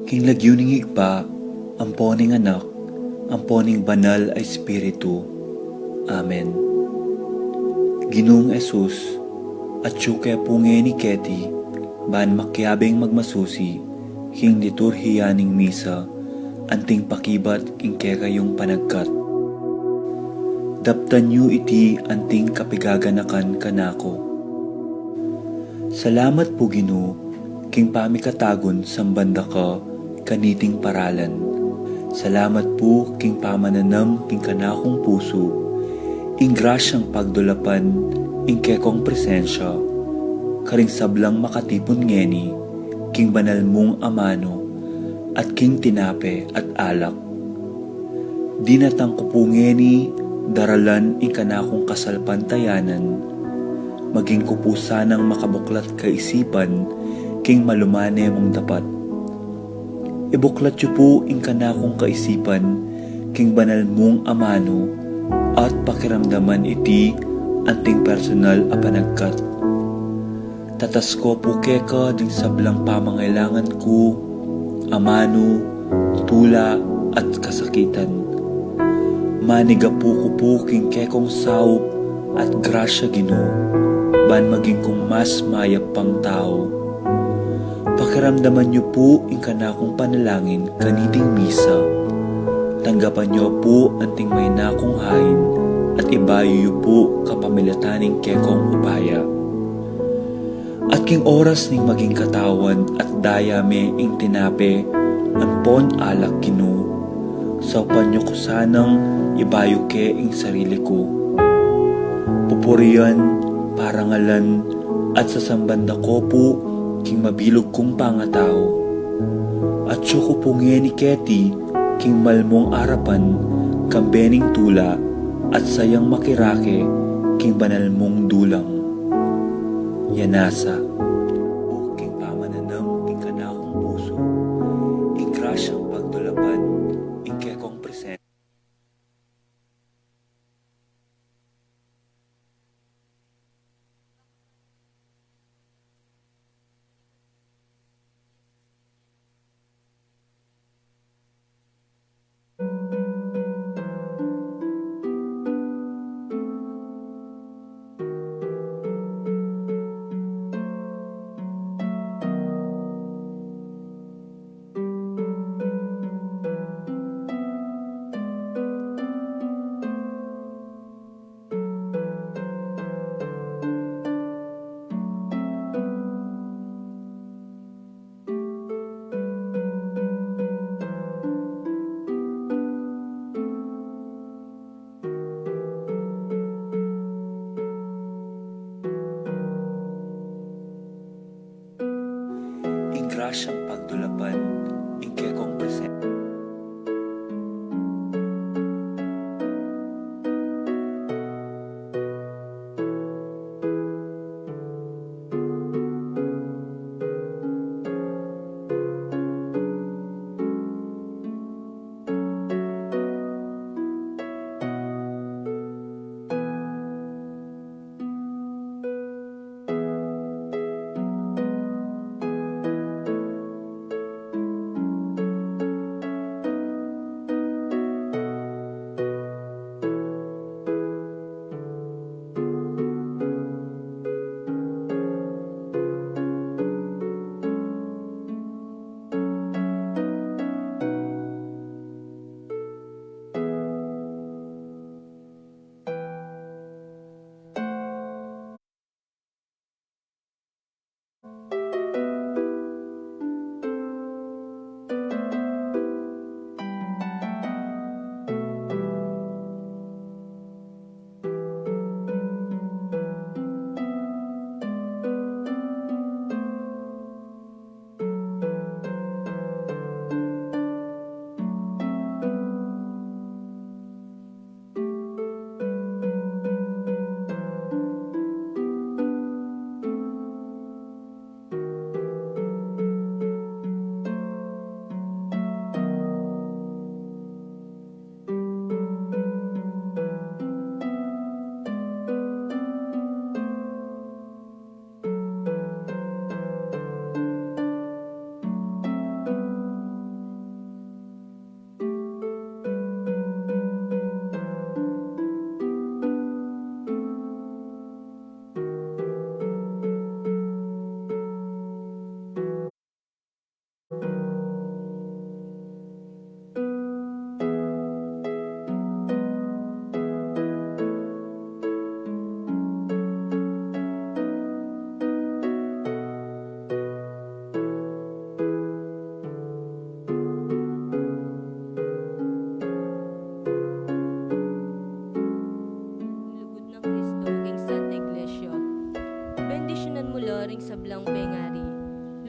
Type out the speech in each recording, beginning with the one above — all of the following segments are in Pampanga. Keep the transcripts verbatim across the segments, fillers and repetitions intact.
King lagyu ning Ibpa, ampo ning Anak, ampo ning Banal a Espiritu. Amen. Ginung Jesus, atyu ke pu ngeni keti, ban makiabing magmasusi king liturhiya ning misa, anting pakibat king kekayung panagkat. Daptan yu iti anting kapigaganakan kanaku. Salamat pu, Ginu, king pamikatagun samban da ka kaniting paralan. Salamat pu king pamananam king kanakung pusu, ing grasyang pagdulapan ing kekong presensya, karing sablang makatipun ngeni king banal mung amanu, at king tinape at alak. Dinatang ku pu ngeni daralan ing kanakung kasalpantayanan, maging ku pu sanang makabuklat kaisipan king malumane mung dapat. Ibuklat yu pu ing kanakung kaisipan king banal mung amanu, at pakiramdaman iti anting personal a panagkat. Tatas ku pu keka ding sablang pamangailangan ku, amanu, tula, at kasakitan. Manigapu ku pu king kekong saup at grasya, Ginu, ban maging kung mas mayap pang tau. Pakiramdaman yu pu ing kanakung panalangin kaniting misa. Tanggapan yu pu anting maina kung hain at ibayu yu pu kapamilatan ning kekong upaya. At king oras ning maging katawan at daya me ing tinape ampon alak, Ginu, saupan yu ku sanang ibayu ke ing sarili ku. Pupurian, parangalan, at sasamban da ku pu king mabilug kung pangatau. Atyu ku pu ngeni keti king malmung arapan, kambe ning tula, at sayang makirake king banal mung dulang. Yanasa. King pamananam king kanakung pusu, ing grasyang pagdulapan ing kekong presensya. Ing grasyang pagdulapan ing kekong presensya.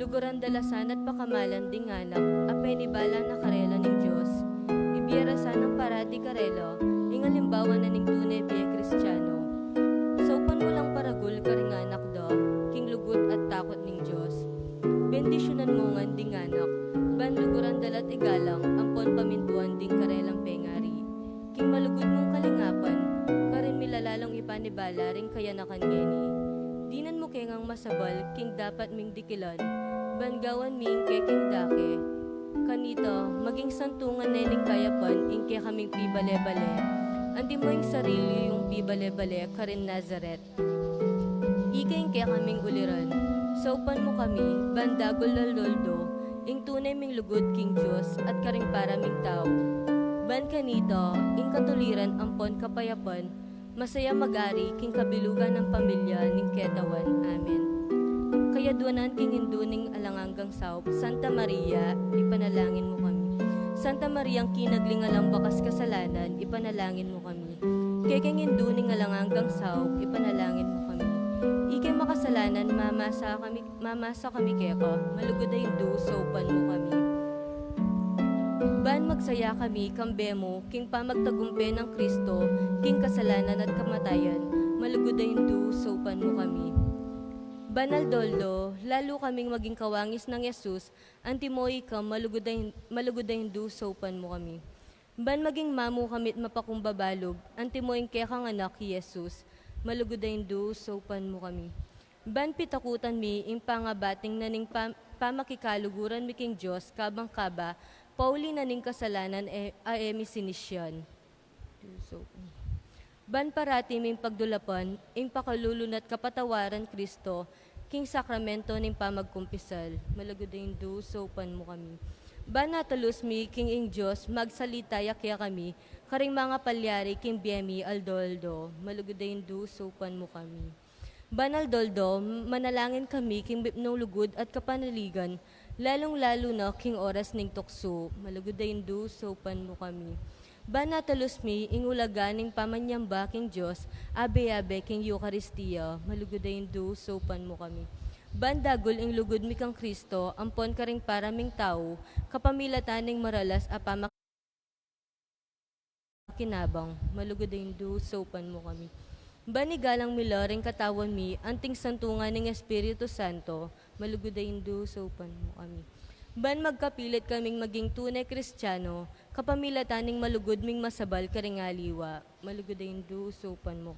Luguran da la sana at pakamalan ding anak a penibala na karela ning Dios. Ibie ra sanang parati karela ing alimbawa na ning tune bie Kristiano. Saupan mu lang paragul karing anak da king lugud at takut ning Dios. Bendisyunan mu ngan ding anak, ban luguran da la't igalang ampon pamintuan ding karelang pengari. King malugud mung kalingapan, karin mi la lalung ipanibala ring kayanakan ngeni. Dinan mu ke ngang masabal king dapat ming dikilan, ban gawan mi ing keking dake. Kanita, maging santungan ne ning kayapan ing kekaming pibale-bale. Antimo ing sarili yung pibale-bale karin Nazaret. Ika ing kekaming uliran, saupan mu kami, ban dagul a loldo, ing tune ming lugud king Dios at karing para ming tau. Ban kanita, ing katuliran ampon kapayapan, masaya mag-ari king kabilugan nang pamilya ning ketawan. Amen. Kayaduanan king Indu ning alang anggang saup, Santa Maria, ipanalangin mu kami. Santa Mariang kinagling alang bakas kasalanan, ipanalangin mu kami. Kekeng Indu ning alang anggang saup, ipanalangin mu kami. Ike makasalanan, mamasa kami, mamasa kami keka, malugud a Indu, saupan mu kami. Ban magsaya kami, kambe mu, king pamagtagumpe nang Kristo, king kasalanan at kamatayan, malugud a Indu, saupan mu kami. Ban aldo-aldo, lalu kaming maging kawangis nang Jesus, antimo ika, malugud a Hin-, malugud a Hindu, saupan mu kami. Ban maging mamu kami't mapakumbaba lub, antimo ing kekang anak, i Jesus, malugud a Hindu, saupan mu kami. Ban pitakutan mi ing pangabating na ning pam-, pamakikaluguran mi king Dios, kabang kaba, pauli na ning kasalanan e, a e mi sinisyan. Ban parati ming pagdulapan ing pakalulu na't kapatawaran Kristo king sakramento ning pamagkumpisal, malugud a Hindu, saupan mu kami. Ban atalus mi king ing Dios magsalita ya kekami karing mangapalyari king bie mi aldo-aldo, malugud a Hindu, saupan mu kami. Ban aldo-aldo, manalangin kami king mipnung lugud at kapanaligan, lalung-lalu na king oras ning tuksu, malugud a Hindu, saupan mu kami. Ban atalus mi ing ulaga ning pamanyamba king Dios, abe-abe king Eukaristia, malugud a Hindu, saupan mu kami. Ban dagul ing lugud mi kang Kristo, ampon karing para ming tau, kapamilatan ning maralas a pama- kinabang, malugud a Hindu, saupan mu kami. Ban igalang mi la ring katawan mi anting santungan ning Espiritu Santo, malugud a Hindu, saupan mu kami. Ban magkapilit kaming maging tune Kristiano, kapamilatan ning malugud ming masabal karing aliwa, malugud a Hindu, saupan mu.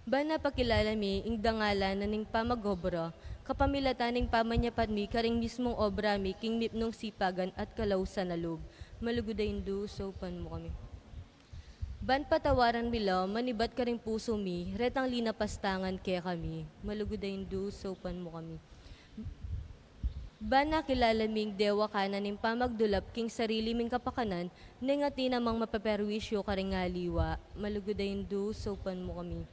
Ban apakilala mi ing dangalan na ning pamag-obra, kapamilatan ning pamanyapat mi karing mismung obra mi king mipnung sipagan at kalausan a lub, malugud a Hindu, saupan mu kami. Ban patawaran mi la manibat karing pusu mi retang linapastangan kekami, malugud a Hindu, saupan mu kami. Ban akilala ming dewa ka na ning pamagdulap king sarili ming kapakanan, neng atin namang mapaperwisyu karing aliwa, malugud a Hindu, saupan mu kami.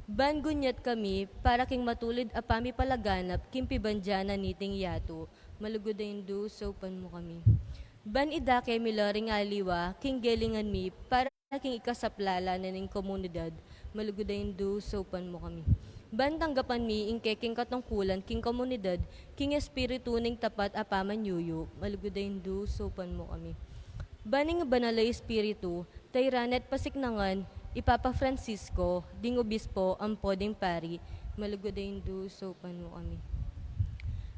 Ban gunyat kami para king matulid a pamipalaganap king pibandian na niting yatu, malugud a Hindu, saupan mu kami. Ban idake mi la ring aliwa king gelingan mi para king ikasaplala na ning komunidad, malugud a Hindu, saupan mu kami. Ban tanggapan mi ing keking katungkulan king komunidad king espiritu ning tapat a pamanyuyu, malugud a Hindu, saupan mu kami. Ban ing banal a espiritu, tayran at pasiknangan i Papa Francisco, ding obispo, ampo ding pari, malugud a Hindu, saupan mu kami.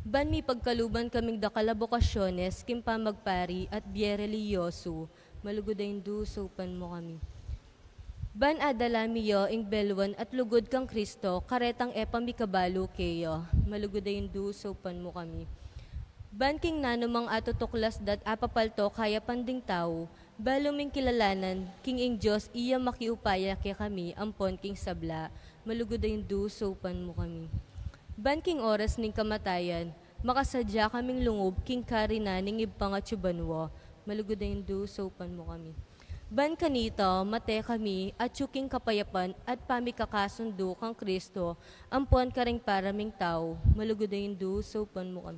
Ban mipagkaluban kaming dakal a bokasyones king pamagpari at bie relihiyosu, malugud a Hindu, saupan mu kami. Ban adala mi ya ing belwan at lugud kang Kristo karetang e pa mi kabalu keya, malugud a Hindu, saupan mu kami. Ban king nanumang atutuklas da't apapalto kayapan ding tau, balu ming kilalanan king ing Dios iya makiupaya kekami ampon king sabla, malugud a Hindu, saupan mu kami. Ban king oras ning kamatayan, makasadya kaming lungub king karinan ning Ibpang atyu banua, malugud a Hindu, saupan mu kami. Ban kanita, mate kami atyu king kapayapan at pamikakasundu kang Kristo ampon karing para ming tau, malugud a Hindu, saupan mu kami.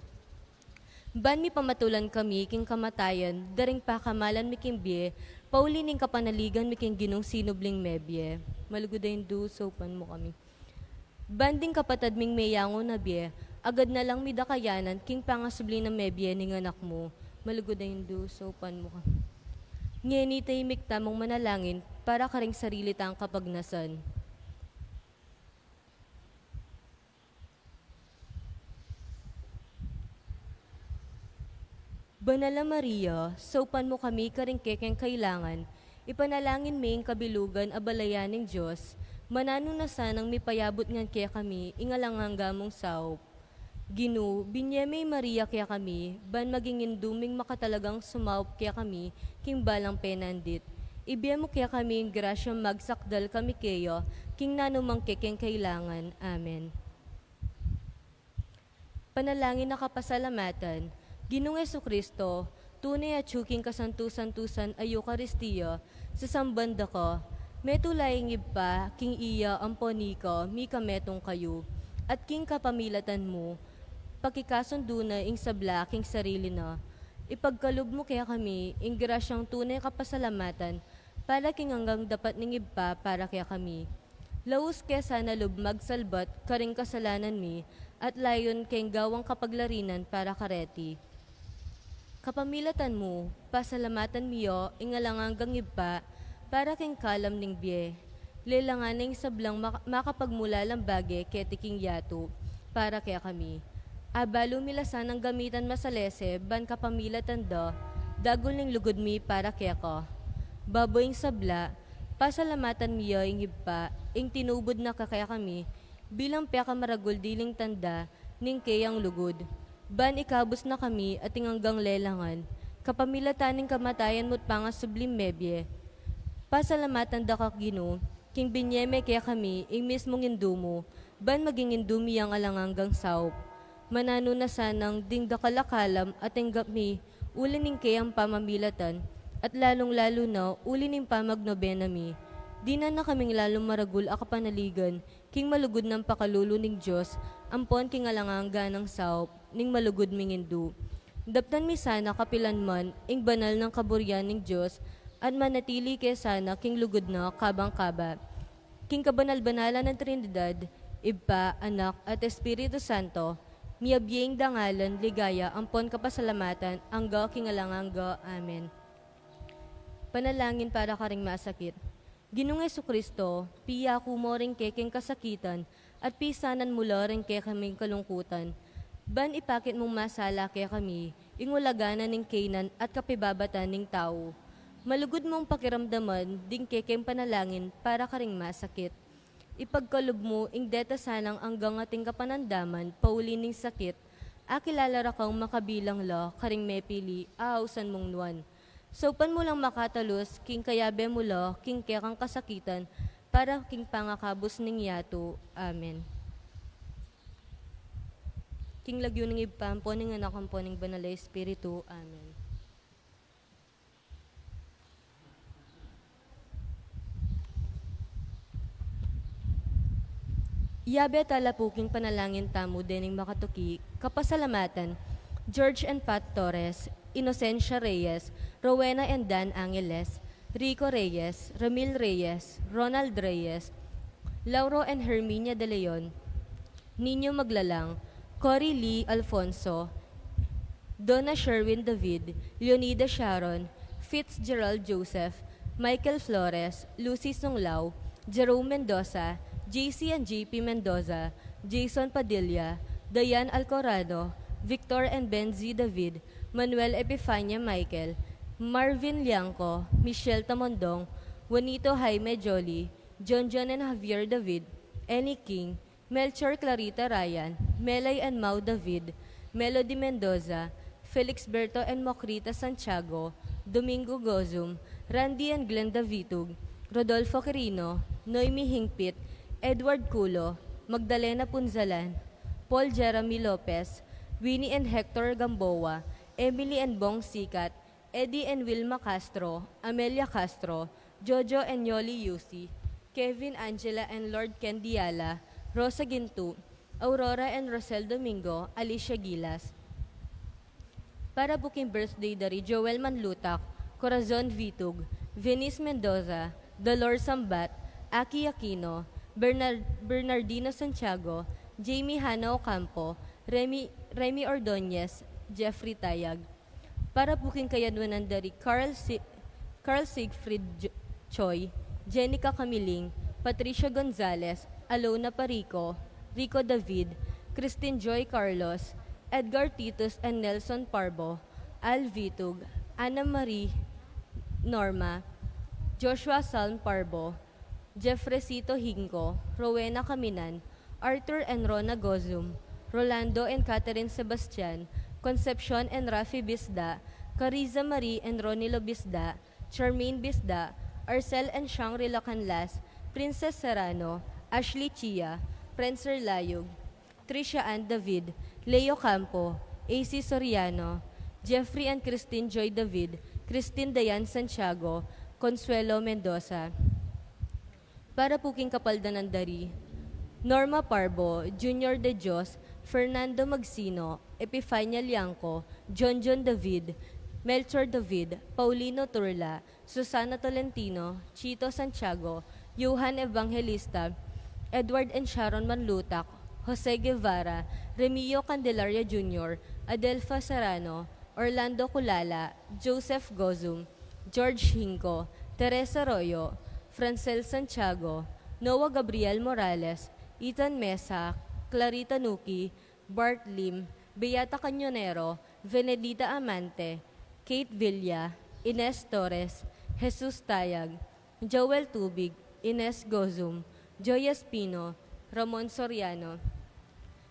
Ban mipamatulan kami king kamatayan da ring pakamalan mi king bie, pauli ning kapanaligan mi king Ginung sinubling mebie, malugud a Hindu, saupan mu kami. Ban ding kapatad ming meyangu na bie, Agad na lang mi da kayanan king pangasubli nang mebie ning Anak mu. Malugud a Indu, saupan mu kami. Ngeni, tahimik tamung manalangin para karing sarili tang kapagnasan. Banal a Maria, saupan mu kami karing kekeng kailangan, ipanalangin mi ing kabilugan a balayan ning Dios, mananu na sanang mipayabut ngan kekami ing alang angga mung saup. Ginu, binie me i Maria kekami, ban maging indu ming makatalagang sumaup kekami king balang penandit. Ibie mu kekami ing grasyang magsakdal kami keya king nanumang kekeng kailangan. Amen. Panalangin a kapasalamatan. Ginung Jesucristo, tune atyu king kasantu-santusan a Eukaristia, sasamban da ka, metung la ing Ibpa king iya ampon ika mika metung kayu, at king kapamilatan mu, pakikasundu na ing sabla king sarili na. Ipagkalub mu kekami ing grasyang tune kapasalamatan, para king anggang dapat ning Ibpa para kekami. Laus ke sana lub magsalbat karing kasalanan mi, at layun keng gawang kapaglarinan para kareti. Kapamilatan mu, pasalamatan mi ya ing alang anggang Ibpa, para keng kalam ning bie. Lelangan na ing sablang maka-, makapagmulalang bage keti king yatu, para kekami. Abalu mi la sanang gamitan masalese, ban kapamilatan da, dagul ning lugud mi para keka. Babu ing sabla, pasalamatan mi ya ing Ibpa, ing tinubud na kekami, bilang pekamaragul diling tanda, ning keyang lugud. Ban ikabus na kami at ing anggang lelangan, kapamilatan ning kamatayan mu't pangasubling mebie. Pasalamatan da ka, Ginu, king binie me kekami ing mismung Indu mu, ban maging Indu mi yang alang anggang saup. Mananu na sanang ding dakal a kalam a tinggap mi, uli ning keyang pamamilatan, at lalung-lalu na uli ning pamagnobena mi. Dinan na kaming lalung maragul a kapanaligan, king malugud nang pakalulu ning Dios, ampon king alang angga nang saup ning malugud ming Indu. Daptan mi sana kapilan man ing banal nang kaburian ning Dios, at manatili ke sana king lugud na kabang kaba. King kabanal-banalan nang Trinidad, Ibpa, Anak, at Espiritu Santo, miyabie ing dangalan, ligaya, ampon kapasalamatan, angga king alang angga. Amen. Panalangin para karing masakit. Ginung Jesucristo, piyaku mu ring kekeng kasakitan, at pisanan mu la ring kekaming kalungkutan. Ban ipakit mung masala kekami, ing ulagan na ning kaynan at kapibabatan ning tau. Malugud mung pakiramdaman ding kekeng panalangin para karing masakit. Ipagkalub mu ing deta sanang anggang ating kapanandaman pauli ning sakit, akilala ra kang makabilang la karing mepili a ausan mung nuan. Saupan mu lang makatalus king kayabe mu la king kekang kasakitan, para king pangakabus ning yatu. Amen. King lagyu ning Ibpa, ampo ning Anak, ampo ning Banal a Espiritu. Amen. Yabe tala pu king panalangin tamu dening makatuki kapasalamatan, George and Pat Torres, Inocencia Reyes, Rowena and Dan Angeles, Rico Reyes, Ramil Reyes, Ronald Reyes, Lauro and Herminia de Leon, Nino Maglalang, Cory Lee Alfonso, Donna Sherwin David, Leonida Sharon, Fitzgerald Joseph, Michael Flores, Lucy Sunglao, Jerome Mendoza, J C and J P Mendoza, Jason Padilla, Diane Alcorano, Victor and Benzi David, Manuel Epifania Michael, Marvin Liangco, Michelle Tamondong, Juanito Jaime Jolie, John John and Javier David, Annie King, Melchor Clarita Ryan, Melay and Mau David, Melody Mendoza, Felixberto and Mocrita Santiago, Domingo Gozum, Randy and Glenda Vitug, Rodolfo Quirino, Noemi Hingpit, Edward Culo, Magdalena Punzalan, Paul Jeremy Lopez, Winnie and Hector Gamboa, Emily and Bong Sikat, Eddie and Wilma Castro, Amelia Castro, Jojo and Yoli Yusi, Kevin, Angela and Lord Ken Diala, Rosa Gintu, Aurora and Rosel Domingo, Alicia Gilas. Para buking birthday da ri Joel Manlutak, Corazon Vitug, Venice Mendoza, Dolores Sambat, Aki Aquino, Bernard-, Bernardino Santiago, Jamie Hana Ocampo, Remy, Remy Ordonez, Jeffrey Tayag. Para pu king kayadwanan da ri Carl, si-, Carl Siegfried J-, Choi, Jenica Camiling, Patricia Gonzalez, Alona Parico, Rico David, Christine Joy Carlos, Edgar Titus and Nelson Parbo, Al Vitug, Ana Marie Norma, Joshua Salm Parbo, Jeffresito Hinco, Rowena Caminan, Arthur and Rona Gozum, Rolando and Catherine Sebastian, Concepcion and Rafi Bisda, Cariza Marie and Ronilo Bisda, Charmaine Bisda, Arcel and Shangri-La Canlas, Princess Serrano, Ashley Chia, Prenser Layug, Tricia Ann David, Leo Campo, A C Soriano, Jeffrey and Christine Joy David, Christine Dayan Santiago, Consuelo Mendoza. Para pu king kapaldanan da ri Norma Parbo, Junior De Dios, Fernando Magsino, Epifania Liangco, John John David, Melchor David, Paulino Turla, Susana Tolentino, Chito Santiago, Johan Evangelista, Edward and Sharon Manlutak, Jose Guevara, Remio Candelaria Junior, Adelfa Serrano, Orlando Culala, Joseph Gozum, George Hinco, Teresa Arroyo, Francel Santiago, Noah Gabriel Morales, Ethan Mesa, Clarita Nuki, Bart Lim, Beata Cañonero, Venedita Amante, Kate Villa, Ines Torres, Jesus Tayag, Joel Tubig, Ines Gozum, Joy Espino, Ramon Soriano,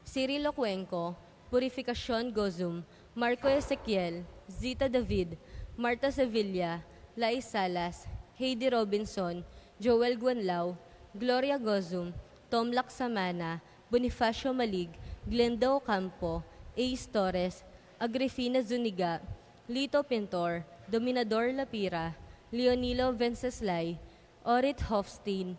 Cyril Ocuenco, Purificacion Gozum, Marco Ezequiel, Zita David, Marta Sevilla, Lai Salas, Heidi Robinson, Joel Guanlao, Gloria Gozum, Tom Laksamana, Bonifacio Malig, Glenda Ocampo, Ace Torres, Agrifina Zuniga, Lito Pintor, Dominador Lapira, Leonilo Venceslay, Orit Hofstein,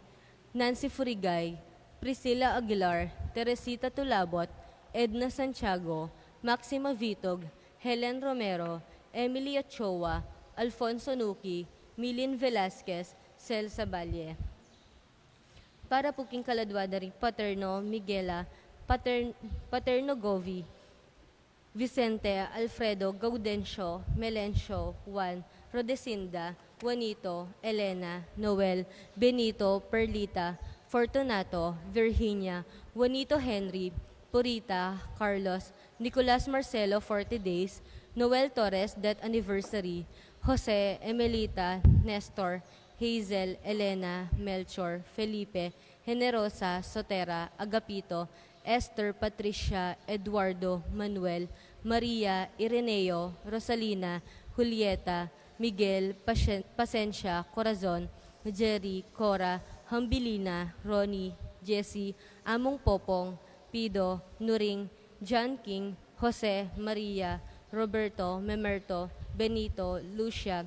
Nancy Furigay, Priscilla Aguilar, Teresita Tulabot, Edna Santiago, Maxima Vitog, Helen Romero, Emily Ochoa, Alfonso Nuki, Milin Velasquez, Cel Saballe. Para pu king kaladwa da ri Paterno Miguela, Patern-, Paterno Govi, Vicente, Alfredo, Gaudencio, Melencio, Juan, Rodesinda, Juanito, Elena, Noel, Benito, Perlita, Fortunato, Virginia, Juanito Henry, Purita, Carlos, Nicolas Marcelo, forty days, Noel Torres, death anniversary, Jose, Emelita, Nestor, Hazel, Elena, Melchor, Felipe, Generosa, Sotera, Agapito, Esther, Patricia, Eduardo, Manuel, Maria, Ireneo, Rosalina, Julieta, Miguel, Pasien-, Pasensia, Corazon, Jerry, Cora, Hambilina, Ronnie, Jessie, Among Popong, Pido, Nuring, John King, Jose, Maria, Roberto, Memerto, Benito, Lucia,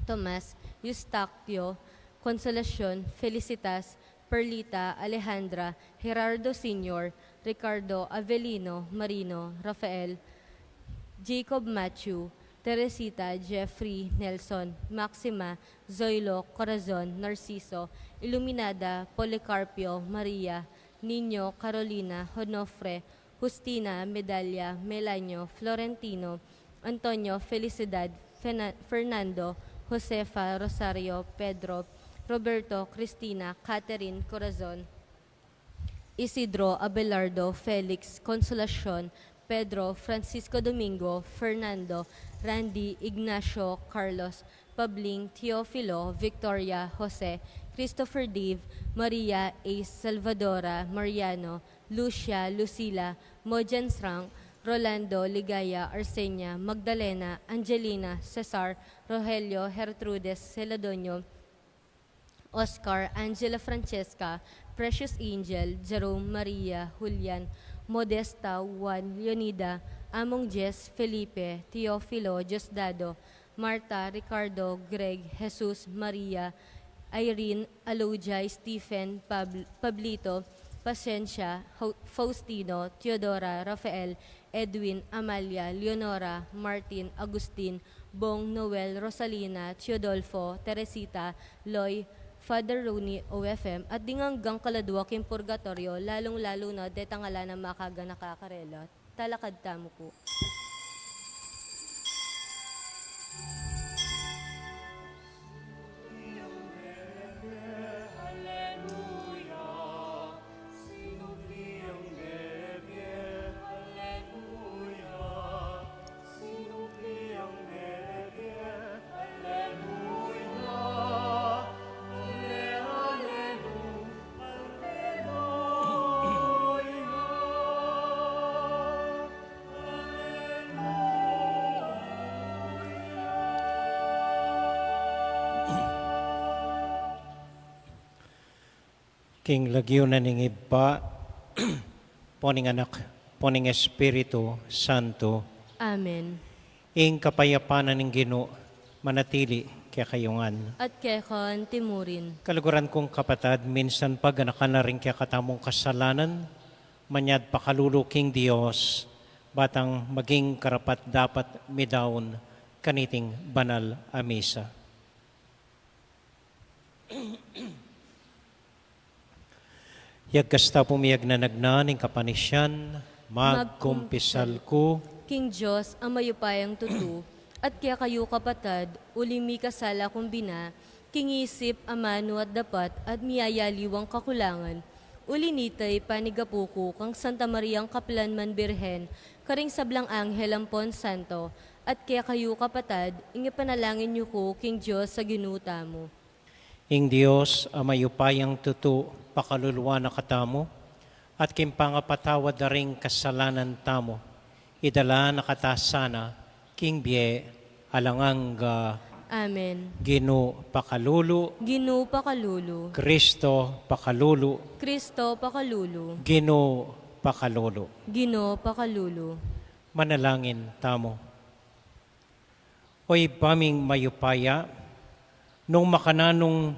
Tomas, Eustaquio, Consolacion, Felicitas, Perlita, Alejandra, Gerardo Senior, Ricardo, Avelino, Marino, Rafael, Jacob, Matthew, Teresita, Jeffrey, Nelson, Maxima, Zoilo, Corazon, Narciso, Iluminada, Policarpio, Maria, Niño, Carolina, Onofre, Justina, Medalla, Melanio, Florentino, Antonio, Felicidad, Fena-, Fernando, Josefa, Rosario, Pedro, Roberto, Cristina, Catherine, Corazon, Isidro, Abelardo, Felix, Consolacion, Pedro, Francisco Domingo, Fernando, Randy, Ignacio, Carlos, Pabling, Teofilo, Victoria, Jose, Christopher, Dave, Maria, Ace, Salvadora, Mariano, Lucia, Lucila, Mojan Srang, Rolando, Ligaya, Arsenia, Magdalena, Angelina, Cesar, Rogelio, Gertrudes, Celadonio, Oscar, Angela, Francesca, Precious Angel, Jerome, Maria, Julian, Modesta, Juan, Leonida, Among Jess, Felipe, Teofilo, Diosdado, Marta, Ricardo, Greg, Jesus, Maria, Irene, Alodia, Stephen, Pab-, Pablito, Pasensia, Ho-, Faustino, Teodora, Rafael, Edwin, Amalia, Leonora, Martin, Agustin, Bong, Noel, Rosalina, Teodolfo, Teresita, Loy, Father Rooney, O F M, at ding anggang kaladwa king purgatoryo, lalung-lalu na detang ala nang makaganaka karelat. Talakad tamu pu. King lagyu na ning Ibpa, pu ning Anak, pu ning Espiritu Santo. Amen. Ing kapayapan na ning Ginu manatili kekayu ngan. At keka antimurin. Kaluguran kung kapatad, minsan pa ganakan na ring kekatamung kasalanan, manyad pakalulu king Dios, batang maging karapat-dapat midaun kaniting banal a misa. Yagkasta pumiyag na nagna ning kapanisian, magkumpisal ku. King Dios a mayupayang tutu, at kekayu kapatad, uli mikasala kung bina, king isip, amanu at dapat, at miyayaliwang kakulangan, uli nita'y panigapu ku kang Santa Mariang kaplan man Birhen, karing sablang anghel ampon santo, at kekayu kapatad, ing ipanalangin yu ku king Dios a Ginu tamu. Ing Dios a mayupayang tutu pakaluluan na katamu, at king pangapatawad da ring kasalanan tamu, idala na kata sana king bie alang angga. Amen. Ginu pakalulu. Ginu pakalulu. Kristo pakalulu. Kristo pakalulu. Ginu pakalulu. Ginu pakalulu. Manalangin tamu. O Ibpa ming mayupaya, nung makananung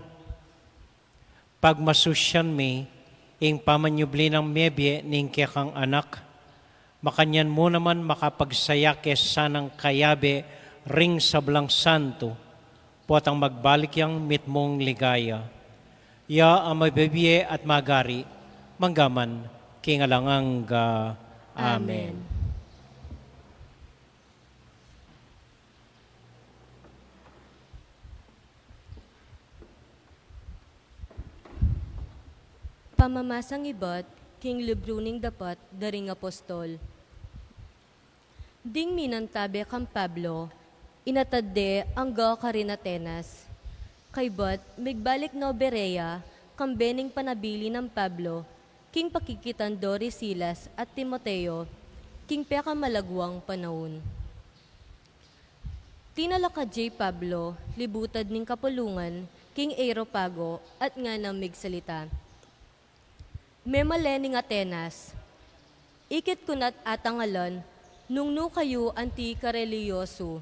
pagmasusyan mi ing pamanyubli nang mebie ning kekang Anak, makanyan mu naman makapagsaya ke sanang kayabe ring sablang santo, potang magbalik yang mitmung ligaya. Ya a mabibie at magari, manggaman king alang angga. Amen. Amen. Pamamasang ibat king libru ning Dapat da ring Apostol. Ding minantabe kang Pablo, inatad de angga karin Atenas. Kaybat, migbalik no Berea, kambe ning panabilin nang Pablo, king pakikitan do ri Silas at Timoteo, king pekamalagwang panaun. Tinalakad ya i Pablo, libutad ning kapulungan, king Areopago, at nganang migsalita. Memalen ning Atenas, ikit ku na't atangalan, nung nu kayu anti karelihiyosu.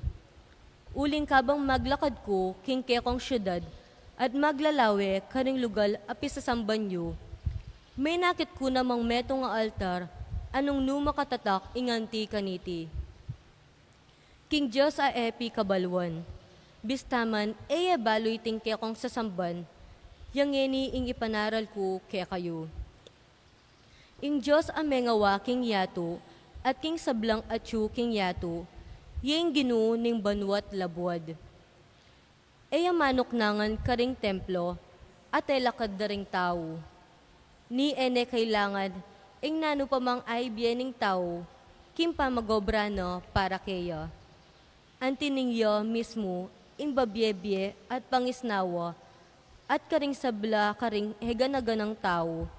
Uling kabang maglakad ku king kekong siudad, at maglalawe karing lugal a pisasamban yu, menakit ku namang metung a altar, a nung nu makatatak ing anti kaniti. King Dios a e pikabaluan. Bista man, e ye balu iting kekong sasamban, ya ngeni ing ipanaral ku kekayu. Ing Dios a mengawa king yatu, at king sablang atyu king yatu, ya ing Ginu ning banua't labuad. E ya manuknangan karing templo, at e lakad da ring tau. Ni e ne kailangan ing nanu pa mang aibie ning tau, king pamagobra na para keya. Anti ning ya mismu ing babie-bie at pangisnawa, at karing sabla karing heganaganang tau.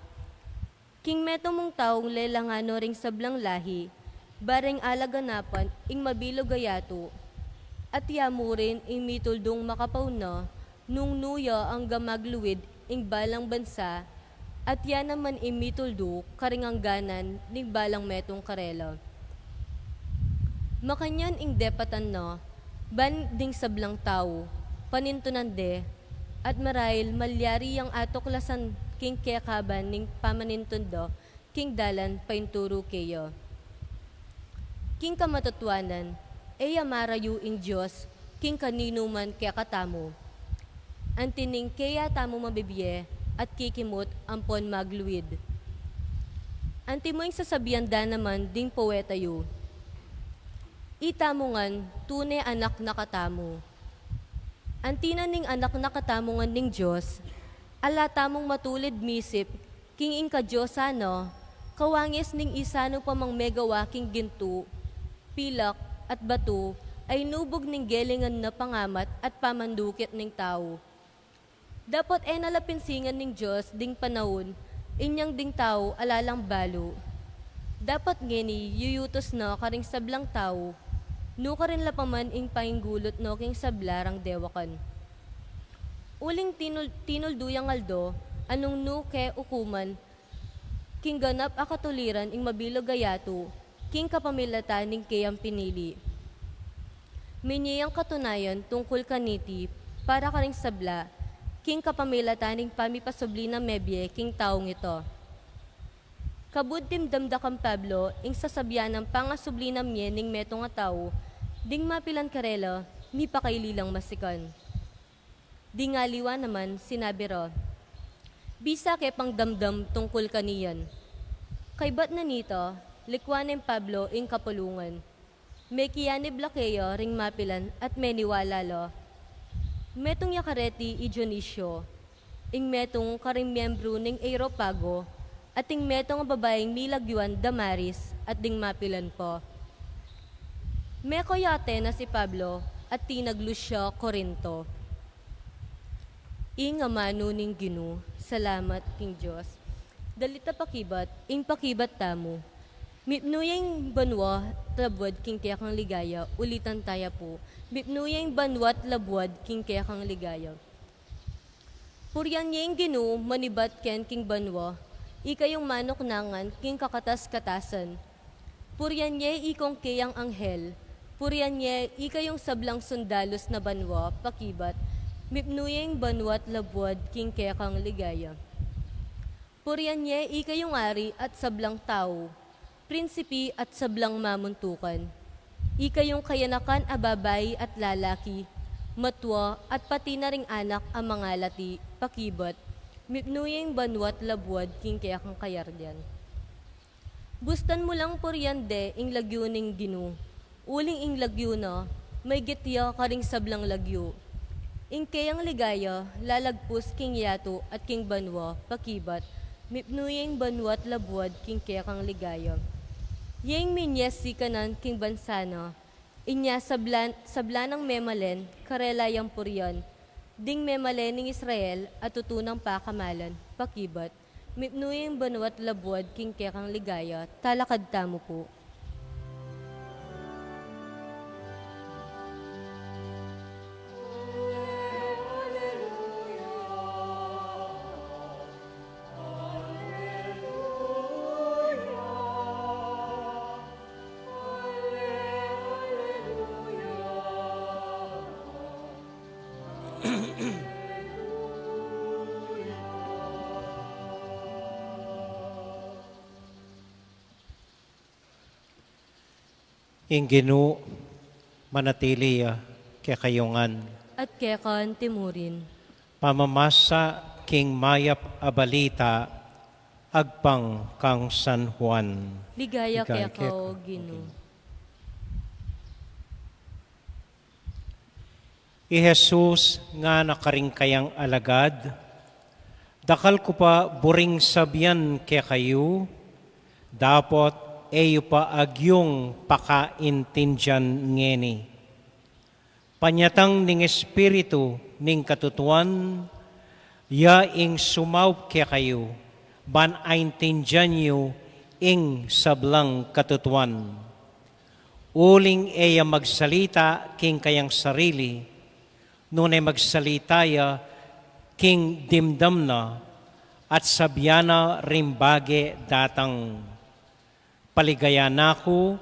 King metung mung taung lelangan no ring sablang lahi, bareng ala ganapan ing mabilug a yatu, at ya mu rin ing mituldung makapauna, nung nu ya angga magluid ing balang bansa, at ya naman ing mituldu karing angganan ning balang metung karela. Makanyan ing depatan na, ban ding sablang tau, panintunan de, at marahil malyari yang atuklasan king kekaban ning pamanintun da, king dalan painturu keya. King kamatutuanan, e ya marayu ing Dios king kaninu man kekatamu. Anti ning keya tamu mabibie at kikimut ampon magluid. Antimo ing sasabian da naman ding poeta yu, itamu ngan tune anak na katamu. Anti na ning anak na katamu ngan ning Dios, ala tamung matulid misip king ing kadiosan na, kawangis ning isanu pa mang megawa king gintu, pilak, at batu, a inubug ning gelingan na pangamat at pamandukit ning tau. Dapot e na la pinsingan ning Dios ding panaun inyang ding tau ala lang balu. Dapot ngeni yuyutus no karing sablang tau, nukarin la pa man ing painggulut no king sabla rang dewakan. Uling tinul-, tinuldu yang aldo, a nung nu ke ukuman, king ganap a katuliran ing mabilug a yatu, king kapamilatan ning keyang pinili. Minye yang katunayan tungkul kaniti para karing sabla, king kapamilatan ning pamipasubli nang mebie king taung ito. Kabud dimdam da kang Pablo ing sasabian nang pangasubli na mie ning metung a tau, ding mapilan karela, mipakaili lang masikan. Ding aliwa naman, sinabi ra, bisa ke pang damdam tungkul kaniyan. Kaybat na nita, likwan neng Pablo ing kapulungan. Mekianib la keya ring mapilan at meniwala la. Metung ya kareti i Dionisio, ing metung karing miembru ning Areopago, at ing metung a babaing milagyuan Damaris at ding mapilan pa. Meko ya Atenas i Pablo at tinaglu ya Corinto. Ing amanu ning Ginu, salamat king Dios. Dalit a pakibat, ing pakibat tamu. Mipnu ya ing banua at labuad king kekang ligaya, ulitan taya pu. Mipnu ya ing banua at labuad king kekang ligaya. Purian ye ing Ginu manibat ken king banua, ikayung manuknangan king kakatas-katasan. Purian ye ikong keyang anghel, purian ye ikayung sablang sundalus na banua, pakibat, mipnu ye ing banua at labuad king kekang ligaya. Purian ye ikayung ari at sablang tau, prinsipi at sablang mamuntukan. Ikayung kayanakan a babai at lalaki, matua at pati na ring anak a mangalati, pakibat, mipnu ye ing banua at labuad king kekang kayarian. Bustan mu lang purian de ing lagyu ning Ginu, uling ing lagyu na, maygit ya karing sablang lagyu. Ing keyang ligaya, lalagpus king yatu at king banua, pakibat, mipnu ye ing banua at labuad king kekang ligaya. Ye ing minye sikanan king bansa na, inya sablan, sabla nang memalen, karela yang purian, ding memalen ning Israel, a tutu nang pakamalan, pakibat, mipnu ye ing banua at labuad king kekang ligaya, talakad tamu pu. Ing Ginu manatili ya kekayu ngan. At keka antimurin. Pamamasa king mayap a balita agpang kang San Juan. Ligaya keka, O Ginu. I Jesus ngana karing kayang alagad, dakal ku pa buring sabian kekayu, dapot e yu pa agyung pakaintindian ngeni. Panyatang ning Espiritu ning katutuan, ya ing sumaup kekayu, ban aintindian yu ing sablang katutuan. Uling e ya magsalita king kayang sarili, nune magsalita ya king dimdam na, at sabian na ring bage datang. Paligayan na ku,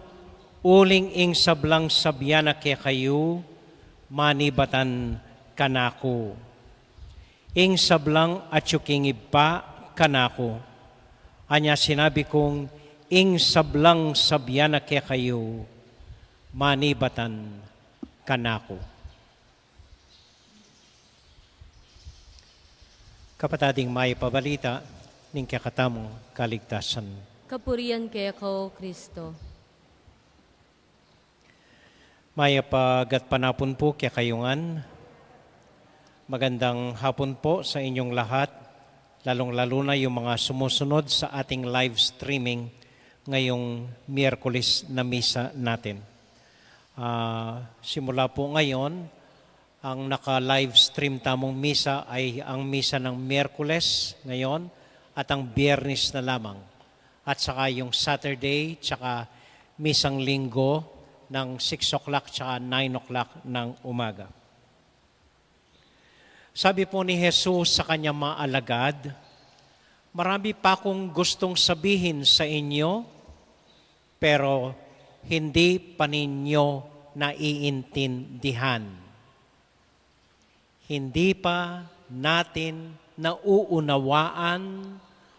uling ing sablang sabian na kekayu, manibatan kanaku. Ing sablang atyu king Ibpa kanaku. Anya sinabi kung ing sablang sabian na kekayu, manibatan kanaku. Kapatad, ing mayap a balita ning kekatamung kaligtasan. Kapurian keka, O Kristo. Mayap a gatpanapun po kekayu ngan. Magandang hapon po sa inyong lahat, lalong-lalo na yung mga sumusunod sa ating live streaming ngayong Miyerkules na misa natin. Ah, simula po ngayon, ang naka-live stream tamung misa ay ang misa ng Miyerkules ngayon at ang Biyernes na lamang. At saka yung Saturday, tsaka misang Linggo ng six o'clock tsaka nine o'clock ng umaga. Sabi po ni Jesus sa kanyang mga alagad, "Marami pa akong gustong sabihin sa inyo, pero hindi pa ninyo naiintindihan." Hindi pa natin nauunawaan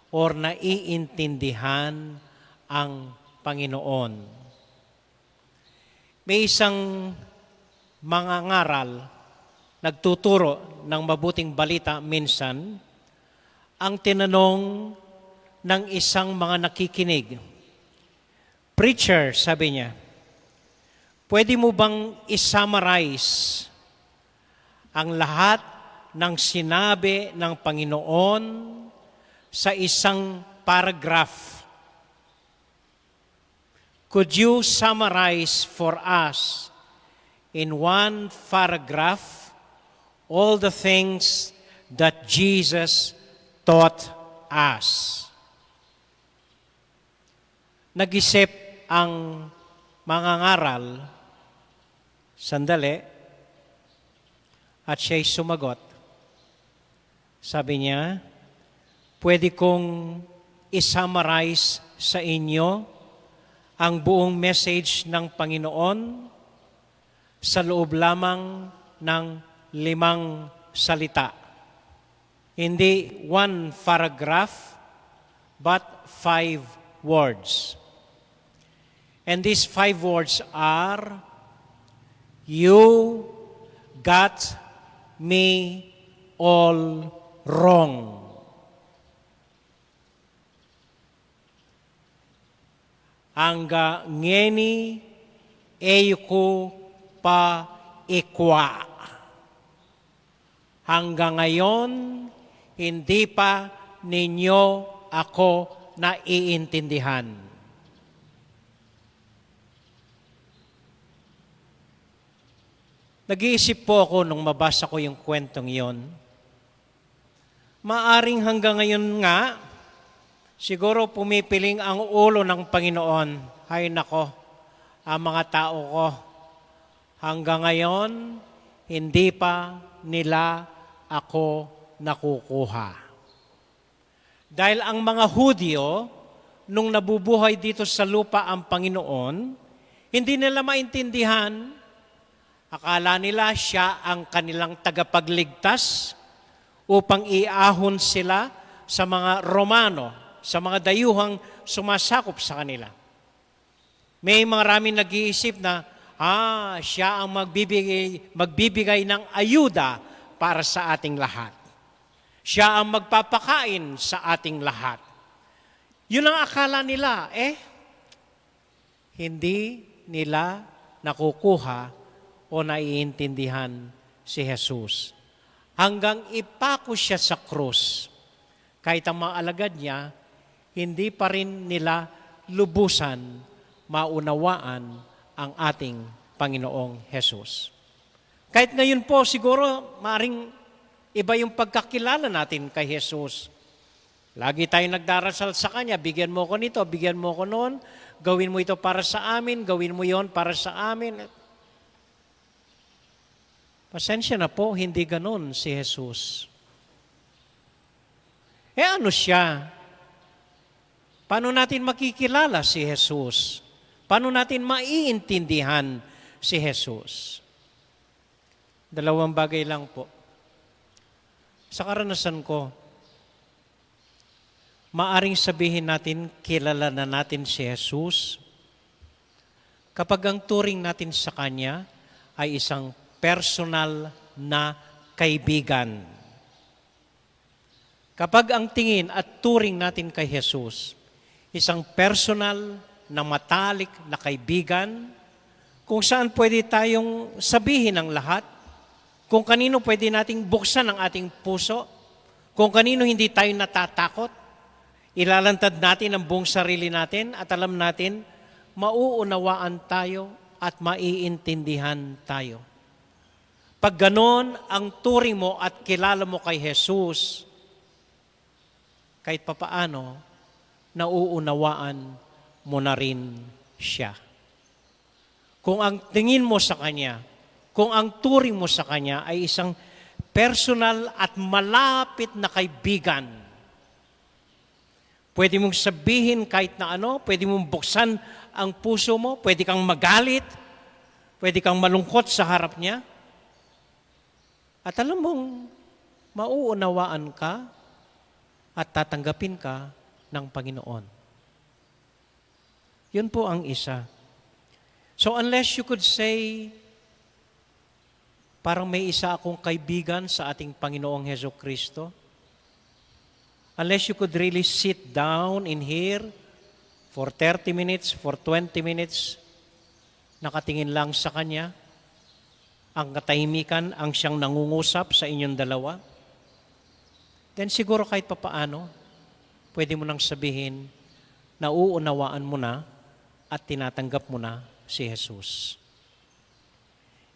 or naiintindihan ang Panginoon. May isang mangangaral, nagtuturo ng mabuting balita minsan, ang tinanong ng isang mga nakikinig. "Preacher," sabi niya, "pwede mo bang i-summarize ang lahat ng sinabi ng Panginoon sa isang paragraph? Could you summarize for us in one paragraph all the things that Jesus taught us?" Nag-isip ang mangangaral sandali at siya'y sumagot. Sabi niya, "Pwede kong i-summarize sa inyo ang buong message ng Panginoon sa loob lamang ng limang salita." Hindi one paragraph, but five words. And these five words are, "You got me all wrong." Angga ngeni e yu ku pa ikwa. Hanggang ngayon, hindi pa ninyo ako naiintindihan. Nag-iisip po ako nung mabasa ko yung kwentong yon. Maaring hanggang ngayon nga, siguro pumipiling ang ulo ng Panginoon, "Ay nako, ang mga tao ko, hanggang ngayon, hindi pa nila ako nakukuha." Dahil ang mga Hudyo, nung nabubuhay dito sa lupa ang Panginoon, hindi nila maintindihan. Akala nila siya ang kanilang tagapagligtas upang iahon sila sa mga Romano, sa mga dayuhang sumasakop sa kanila. May maraming nag-iisip na, "Ah, siya ang magbibigay, magbibigay ng ayuda para sa ating lahat. Siya ang magpapakain sa ating lahat." Yun ang akala nila. Eh, hindi nila nakukuha o naiintindihan si Jesus. Hanggang ipako siya sa krus, kahit ang mga alagad niya, hindi pa rin nila lubusan maunawaan ang ating Panginoong Jesus. Kahit ngayon po, siguro, maaring iba yung pagkakilala natin kay Jesus. Lagi tayong nagdarasal sa Kanya, "Bigyan mo ko nito, bigyan mo ko noon, gawin mo ito para sa amin, gawin mo yon para sa amin." Pasensya na po, hindi ganun si Jesus. Eh, ano siya? Paano natin makikilala si Jesus? Paano natin maiintindihan si Jesus? Dalawang bagay lang po. Sa karanasan ko, maaring sabihin natin, kilala na natin si Jesus kapag ang turing natin sa Kanya ay isang personal na kaibigan. Kapag ang tingin at turing natin kay Jesus, Isang personal na matalik na kaibigan kung saan pwede tayong sabihin ang lahat, kung kanino pwede nating buksan ang ating puso, kung kanino hindi tayo natatakot. Ilalantad natin ang buong sarili natin at alam natin, mauunawaan tayo at maiintindihan tayo. Pag ganon ang turing mo at kilala mo kay Jesus, kahit papaano, nauunawaan mo na rin siya. Kung ang tingin mo sa kanya, kung ang turing mo sa kanya ay isang personal at malapit na kaibigan, pwede mong sabihin kahit na ano, pwede mong buksan ang puso mo, pwede kang magalit, pwede kang malungkot sa harap niya. At alam mong mauunawaan ka at tatanggapin ka ng Panginoon. Yun po ang isa. So unless you could say, "Parang may isa akong kaibigan sa ating Panginoong Heso Kristo," unless you could really sit down in here for thirty minutes, for twenty minutes, nakatingin lang sa kanya, ang katahimikan ang siyang nangungusap sa inyong dalawa, then siguro kahit papaano, pwede mo nang sabihin, nauunawaan mo na at tinatanggap mo na si Jesus.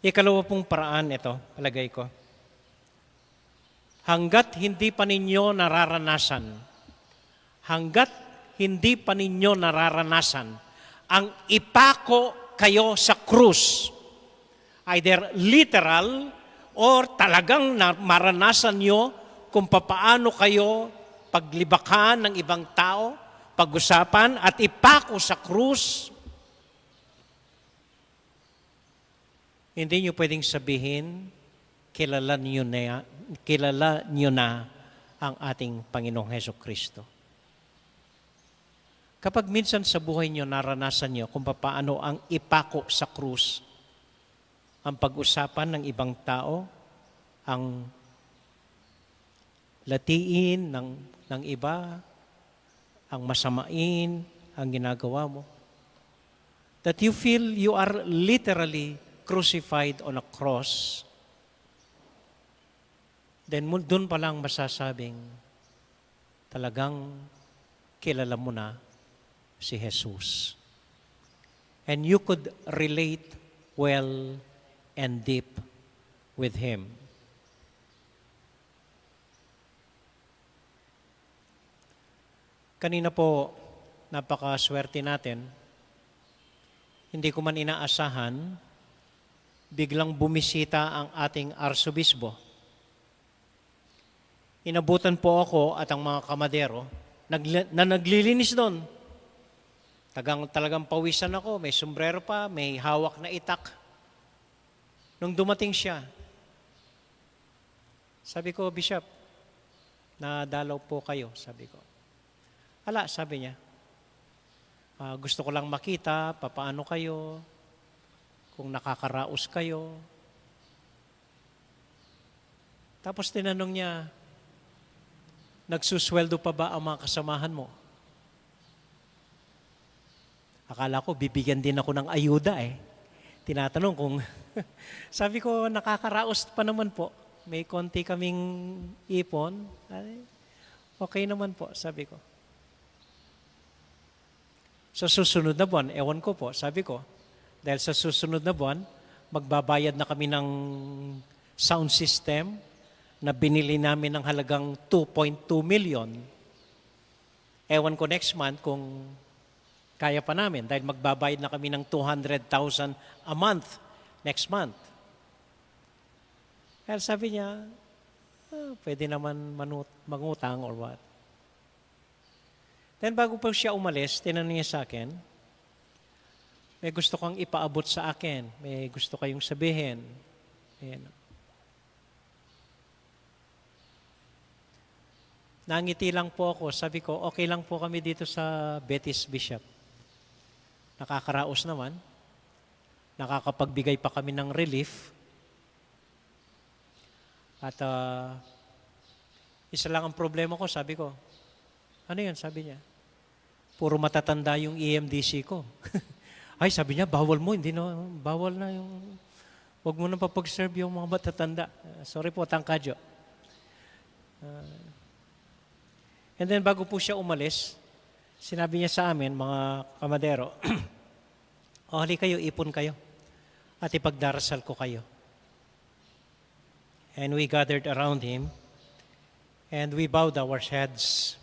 Ikalawa pong paraan ito, palagay ko. Hanggat hindi pa ninyo nararanasan, hanggat hindi pa ninyo nararanasan ang ipako kayo sa krus, either literal or talagang na, maranasan nyo kung papaano kayo paglibakan ng ibang tao, pag-usapan at ipako sa krus, hindi nyo pwedeng sabihin, kilala nyo na, kilala nyo na ang ating Panginoong Heso Kristo. Kapag minsan sa buhay nyo, naranasan nyo kung papaano ang ipako sa krus, ang pag-usapan ng ibang tao, ang latiin ng, ng iba, ang masamain, ang ginagawa mo, that you feel you are literally crucified on a cross, then mo, dun pa lang masasabing talagang kilala mo na si Jesus. And you could relate well and deep with Him. Kanina po, napakaswerte natin. Hindi ko man inaasahan, biglang bumisita ang ating arsobispo. Inabutan po ako at ang mga kamadero nagli-, na naglilinis doon. Tagang, talagang pawisan ako, may sombrero pa, may hawak na itak. Nung dumating siya, sabi ko, "Bishop, nadalaw po kayo," sabi ko. "Ala," sabi niya, "ah, gusto ko lang makita papaano kayo, kung nakakaraos kayo." Tapos tinanong niya, "Nagsusweldo pa ba ang mga kasamahan mo?" Akala ko bibigyan din ako ng ayuda eh. Tinatanong kung, sabi ko, "Nakakaraos pa naman po. May konti kaming ipon." Ay, "Okay naman po," sabi ko. "Sa susunod na buwan," "Ewan ko po," sabi ko. "Dahil sa susunod na buwan, magbabayad na kami ng sound system na binili namin ng halagang two point two million. Ewan ko next month kung kaya pa namin dahil magbabayad na kami ng two hundred thousand a month next month." Kaya sabi niya, "Ah, pwede naman manut-, mangutang or what." Then bago pa siya umalis, tinanong niya sa akin, "May gusto kang ipaabot sa akin? May gusto kayong sabihin?" Ayan. Nangiti lang po ako. Sabi ko, "Okay lang po kami dito sa Betis, Bishop. Nakakaraos naman. Nakakapagbigay pa kami ng relief. At, ah, isa lang ang problema ko," sabi ko. "Ano yun?" sabi niya. Puro matatanda yung E M D C ko. Ay, sabi niya, "Bawal mo, hindi na, bawal na yung, wag mo na papag-serve yung mga matatanda." Sorry po, tangkadyo. Ah, and then, bago po siya umalis, sinabi niya sa amin, mga kamadero, "O, hali kayo, ipon kayo at ipagdarasal ko kayo." And we gathered around him, and we bowed our heads,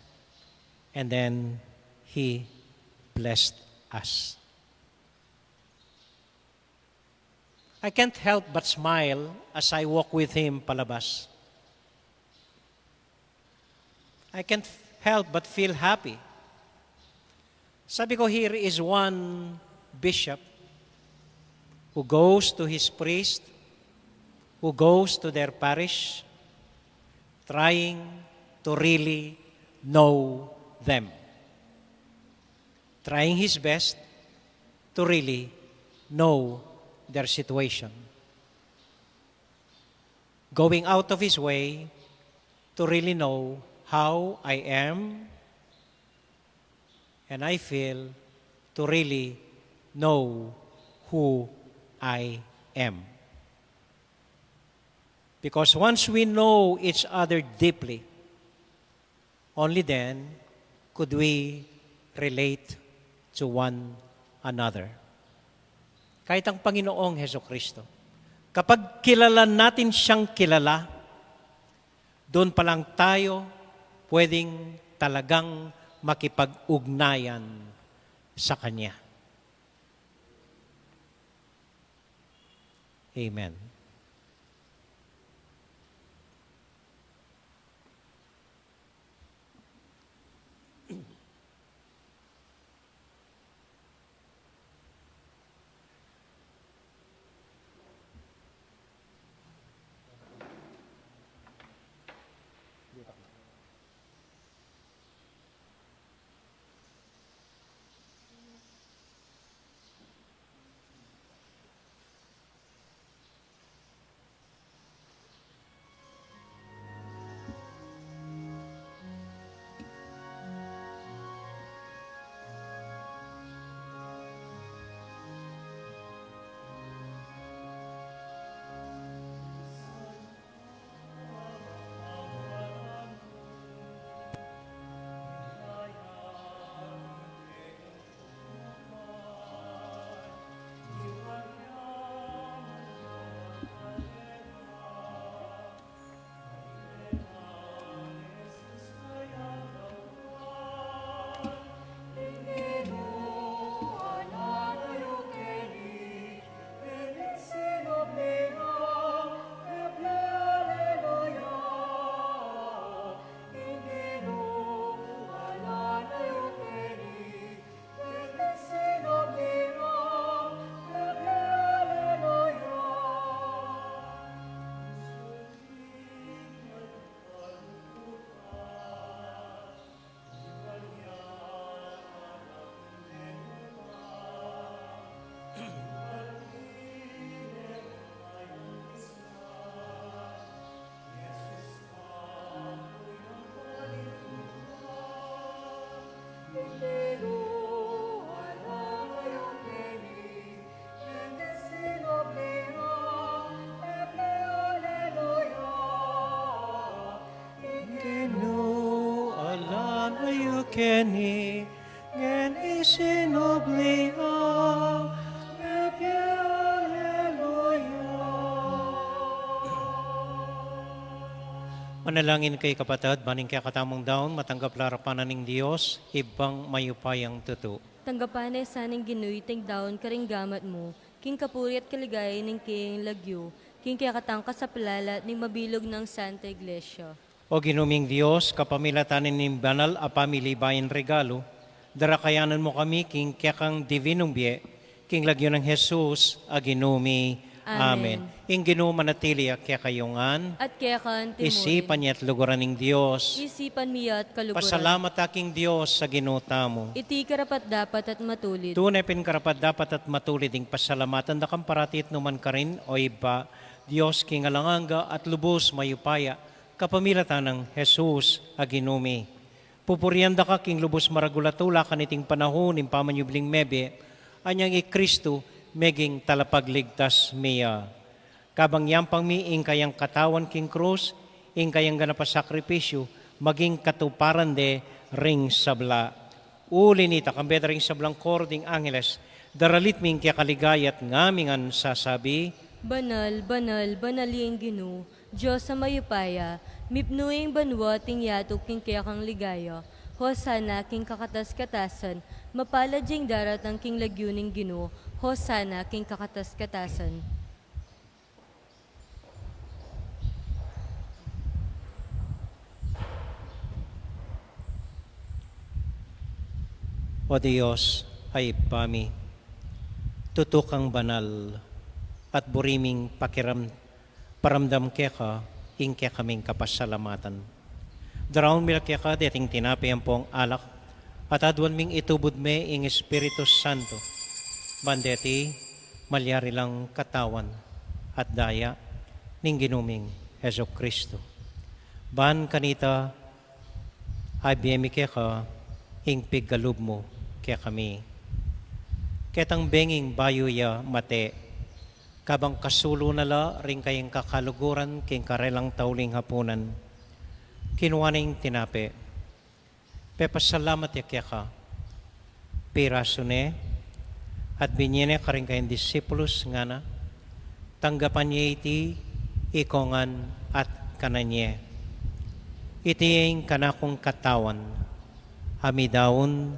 and then he blessed us. I can't help but smile as I walk with him palabas. I can't help but feel happy. Sabi ko, "Here is one bishop who goes to his priest, who goes to their parish, trying to really know them, trying his best to really know their situation, going out of his way to really know how I am and I feel, to really know who I am." Because once we know each other deeply, only then could we relate to one another. Kahit ang Panginoong Heso Kristo, kapag kilala natin siyang kilala, doon pa lang tayo pwedeng talagang makipag-ugnayan sa Kanya. Amen. Ing Ginu, ala na yu keni, ngening sinubli ya, mebie aleluya. Manalangin kayu, kapatad, ban ing kekatamung daun matanggap la arapan na ning Dios, Ibpang mayupayang tutu. Tanggapan na sa ning Ginu iting daun karing gamat mu, king kapurian at kaligayan ning kayang lagyu, king kekatang kasaplalan at ning mabilug nang Santa Iglesia. O Ginu ming Dios, kapamilatan ning banal a pamilibayung regalu, darakayanan mu kami king kekang divinung bie, king lagyu nang Jesus a Ginu mi. Amen. Amen. Ing Ginu manatili ya kekayu ngan. At keka mu rin. Isipan ya at luguran ning Dios. Isipan mi ya at kaluguran. Pasalamat ta king Dios a Ginu tamu. Iti karapat-dapat at matulid. Tune pin karapat-dapat at matulid ing pasalamatan da ka parati at nu man karin, O Ibpa, Dios king alang angga at lubus mayupaya, kapamilatan nang Jesus a Ginu mi. Pupurian da ka king lubus maragul a tula kaniting panaun ning pamanyubling mebie, anyang i Kristu meging talapagligtas mi ya. Kabang yampang mi ing kayang katawan king krus, ing kayang ganap a sakripisyu, maging katuparan de ring sabla. Uli nita, kambe da ring sablang koro ding angeles, daralit mi ing keka ligaya at ngaming ngan sasabi, Banal, banal, banal ya ing Ginu, Dios a mayupaya, mipnu ya ing banua at ing yatu king kekang ligaya. Hosana king kakatas-katasan, mapalad ya ing daratang king lagyu ning Ginu, Hosana king kakatas-katasan. O Dios, a Ibpa mi, tutu kang banal, at buri ming pakiram-, paramdam keka ing kekaming kapasalamatan. Daraun mi la keka deting tinape ampong alak, at aduan ming itubud me ing Espiritu Santo, ban deti malyari lang katawan at daya ning Ginu ming Jesu Kristo. Ban kanita, abie mi keka ing pigkalub mu kekami. Ketang benging bayu ya mate, kabang kasulu na la ring kayang kakaluguran king karelang tauling hapunan, kinua ne ing tinape, pepasalamat ya keka, pirasu ne, at binie ne karing kayang disipulus, ngana, tanggapan ye iti ikongan at kanan ye. Iti ing kanakung katawan, a midaun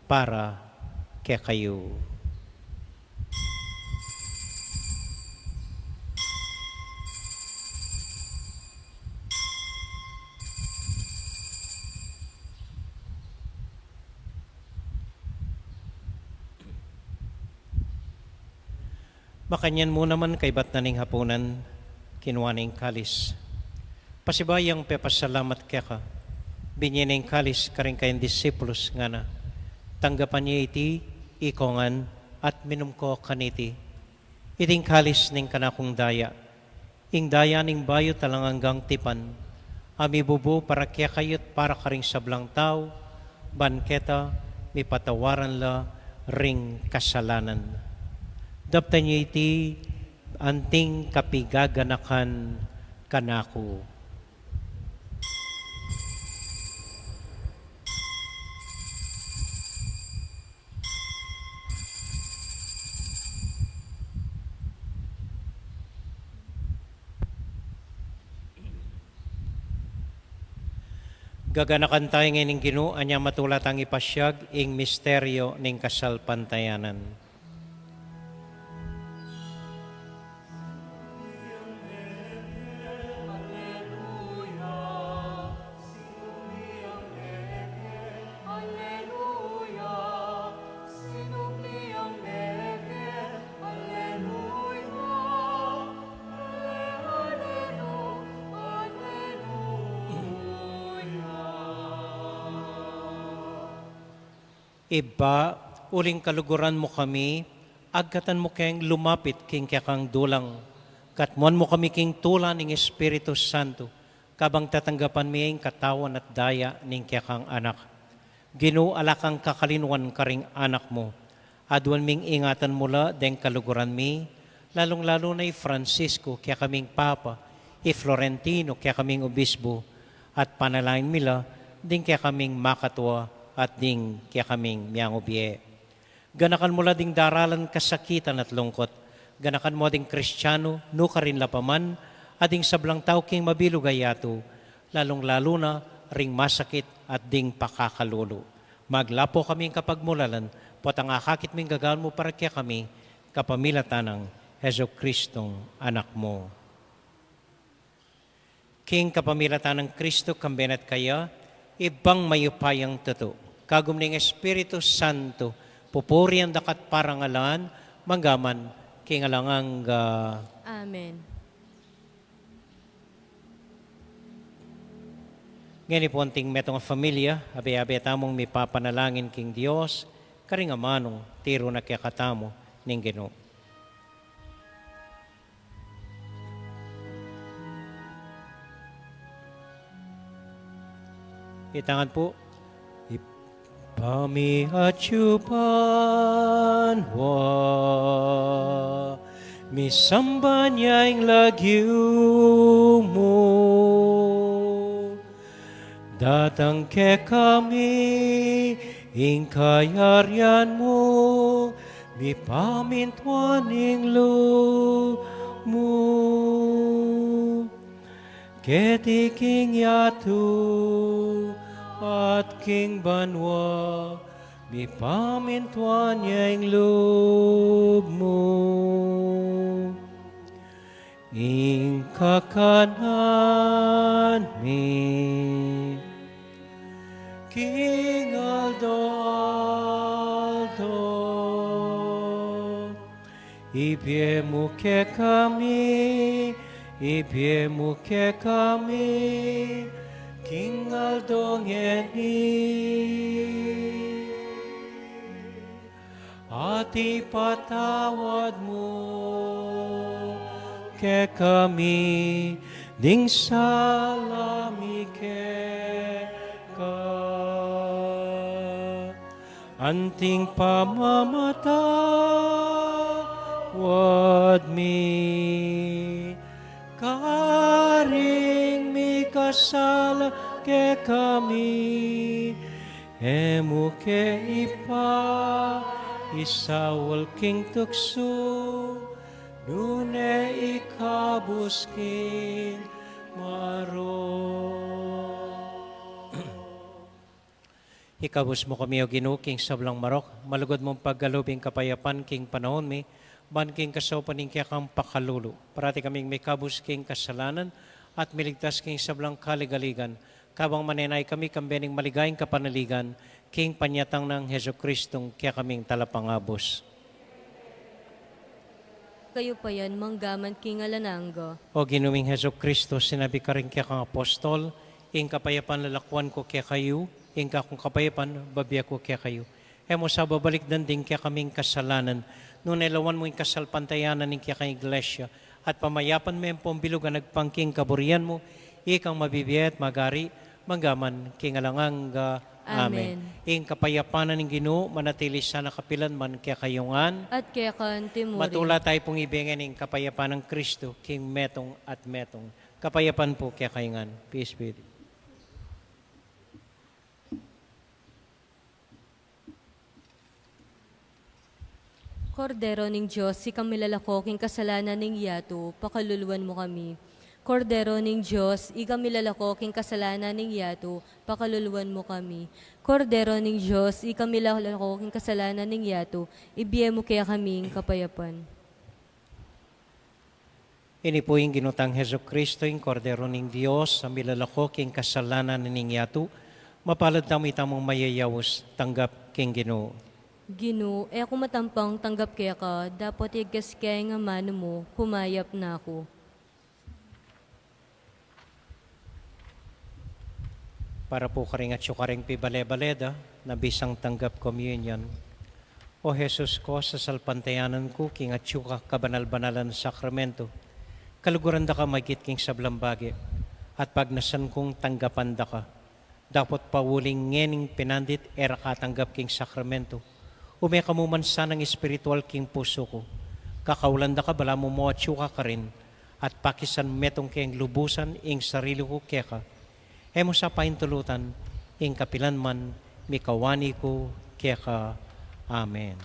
para kekayu. Makanyan mu naman kaybat na ning hapunan, kinua ne ing kalis. Pasibayu yang pepasalamat keka, binie ne ing kalis karing kayang disipulus, ngana, tanggapan ye iti ikongan at minum ko kaniti. Iti ing kalis ning kanakung daya, ing daya ning bayu at alang anggang tipan, a mibubu para kekayu't para karing sablang tau, ban keta mipatawaran la ring kasalanan. Daptan ye iti anting kapigaganakan kanaku. Gaganakan tamu ngeni ning Ginu, anya matula tang ipasiag ing misteryo ning kasalpantayanan. Ibpa, uling kaluguran mu kami, agkatan mu keng lumapit king kekang dulang, katmuan mu kami king tula ning Espiritu Santo, kabang tatanggapan mi ing katawan at daya ning kekang Anak. Ginu, ala kang kakalinuan karing anak mu. Aduan ming ingatan mu la deng kaluguran mi, lalung-lalu na i Francisco, kekaming Papa, i Florentino, kekaming Obispo, at panalangin mi la ding kekaming makatua at ding kekaming miangubie. Ganakan mu la ding daralan kasakitan at lungkut. Ganakan mu ding Kristiano, nukarin la pa man, at ding sablang tau king mabilug a yatu, lalung-lalu na ring masakit at ding pakakalulu. Maglapo kaming kapagmulalan, potang akakit ming gagawan mu para kekami, kapamilatan nang Jesucristong Anak mu. King kapamilatan nang Kristo, kambe na at kaya, Ibpang mayupayang tutu, kagum ning Espiritu Santo, pupurian da ka at parangalan, mangga man king alang angga. Amen. Ngeni pu anting metung a familia, abe-abe tamung mipapanalangin king Dios, karing amanung tiru na kekatamu ning Ginu. Itangan pu Pamiatyu banua, misamban ya ing lagyu mu. Datang kekami ing kayarian mu, mipamintuan ing lub mu. Keti king yatu at king banua, mipamintuan ya ing lub mu. Ing kakanan mi king aldo-aldo, ibie mu kekami, ibie mu kekami king aldo ngeni. At ipatawad mu kekami ding sala mi keka, anting pamamatawad mi karing mikasala kekami. E mu ke ipaisaul king tuksu, nune ikabus king marok. Ikabus mu kami, O Ginu, king sablang marok, malugud mung pagkalub ing kapayapan king panaun mi, ban king kasaupan ning kekang pakalulu, parati kaming mikabus king kasalanan at miligtas king sablang kaligaligan, kabang manenaya kami kambe ning maligayang kapanaligan king panyatang nang Jesucristong kekaming Talapangabus. Kayupayan manggaman king alang angga. O Ginu ming Jesucristo, sinabi karing kekang apostol, ing kapayapan lalakuan ku kekayu, ing kakung kapayapan bibie ku kekayu. E mu sa babalikdan ding kekaming kasalanan, nune lawan mu ing kasalpantayanan ning kekang Iglesia, at pamayapan me ampong bilug a agpang king kaburian mu, ikang mabibie at magari manggaman king alang angga. Amen. Amen. Ing kapayapan ning Ginu manatili sana kapilan man kekayu ngan. At keka naman mu rin. Matula tayu pung ibie ngening kapayapan nang Kristo king metung at metung. Kapayapan pu kekayu ngan. Peace be with you. Kordero ning Dios, ikang milalako king kasalanan ning yatu, pakaluluan mu kami. Kordero ning Dios, ikang milalako king kasalanan ning yatu, pakaluluan mu kami. Kordero ning Dios, ikang milalako king kasalanan ning yatu, ibie mu kekami ing kapayapan. Ini pu ing Ginu tang Jesucristo, ing Kordero ning Dios, a milalako king kasalanan ning yatu. Mapalad tamu itamung mayayaus tanggap king Ginu. Ginu, e ku matampang tanggap keka, dapot igkas ke ing amanu mu, kumayap na ku. Para pu karing atyu karing pibale-bale da, na bisang tanggap communion. O Jesus ku, sasalpantayanan ku king atyu ka kabanal-banalan sakramento, kaluguran da ka maigit king sablang bage, at pagnasan kung tanggapan da ka. Dapot pauli ngening pinandit e ra ka tanggap king sakramento, ume ka mu man sanang espiritual king pusu ku. Kakaulan da ka balamu mo atyu ka karin, at pakisan metung keng lubusan ing sarili ku keka. E mu sa paintulutan, ing kapilan man mikawani ku keka. Amen.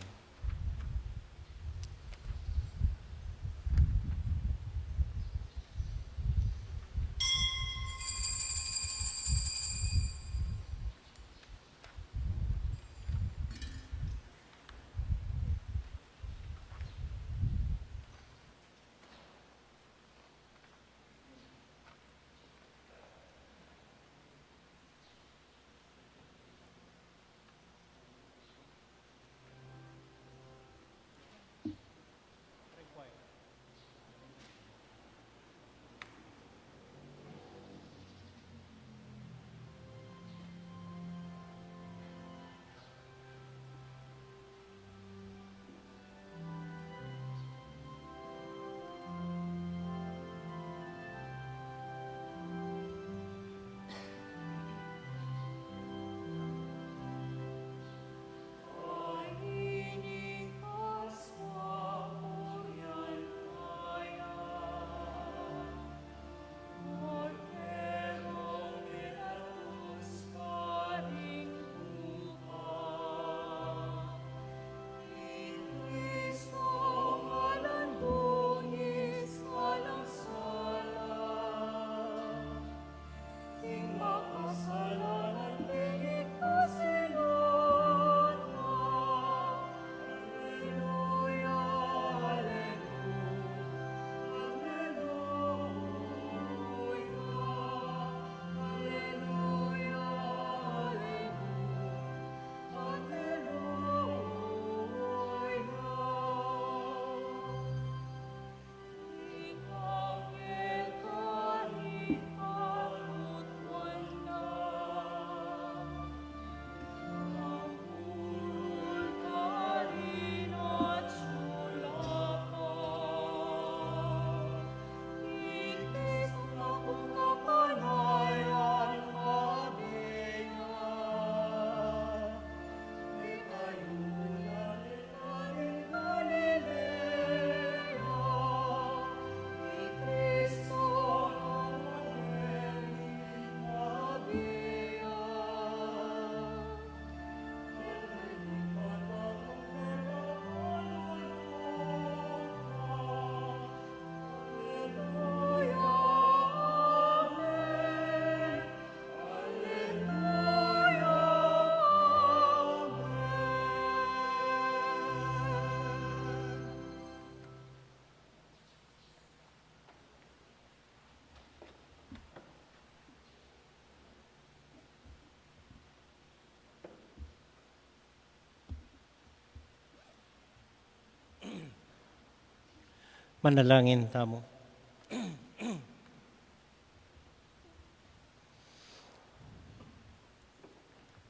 Panalangin tamu.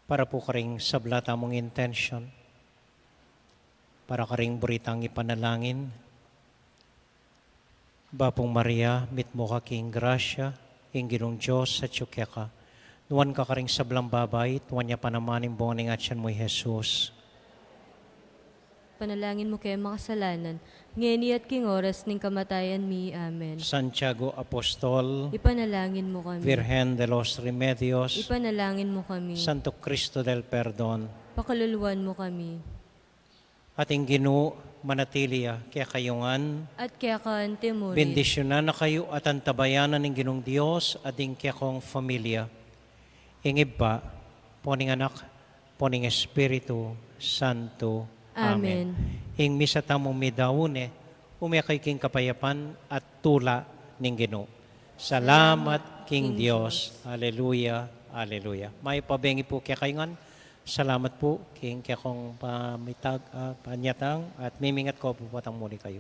Para pu karing sabla tamung intention, para karing buri tang ipanalangin. Bapung Maria, mitmu ka king grasya, ing Ginung Dios atyu keka. Nuan ka karing sablang babai, at nuan ya pa naman ing bunga ning atyan mu, i Jesus. Panalangin mu keng makasalanan, ngeni at king oras ning kamatayan mi. Amen. Santiago Apostol, ipanalangin mu kami. Virgen de los Remedios, ipanalangin mu kami. Santo Cristo del Perdon, pakaluluan mu kami. At ing Ginu manatili ya kekayu ngan. At keka anti murin. Bendisyunan na kayu at antabayanan ning Ginung Dios at ing kekong familia. Ing Ibpa, ampo ning Anak, ampo ning Espiritu Santo. Amen. Amen. Ing misa tamung midaun ne, ume kayu king kapayapan at tula ning Ginu. Salamat king Dios. Aleluya, aleluya. Mayap a bengi pu kekayu ngan. Salamat pu king kekong pamitag, ah, panyatang at mimingat ko pu potang muli kayu.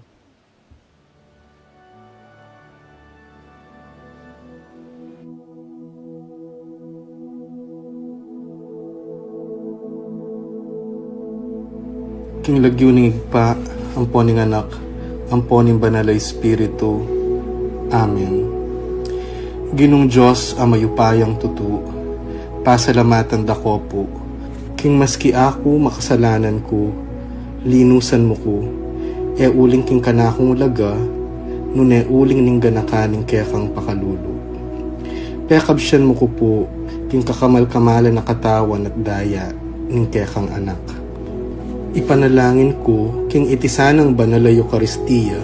King lagyu ning Ibpa, ampo ning Anak, ampo ning Banal a Espiritu. Amen. Ginung Dios a mayupayang tutu, pasalamatan da ko pu, king maski aku makasalanan ku, linusan mu ku, e uling king kanakung ulaga, nune uling ning ganakan ning kekang pakalulu. Pekabsian mu ku pu king kakamal-kamalan a katawan at daya ning kekang Anak. Ipanalangin ku king iti sanang banal a Eukaristia,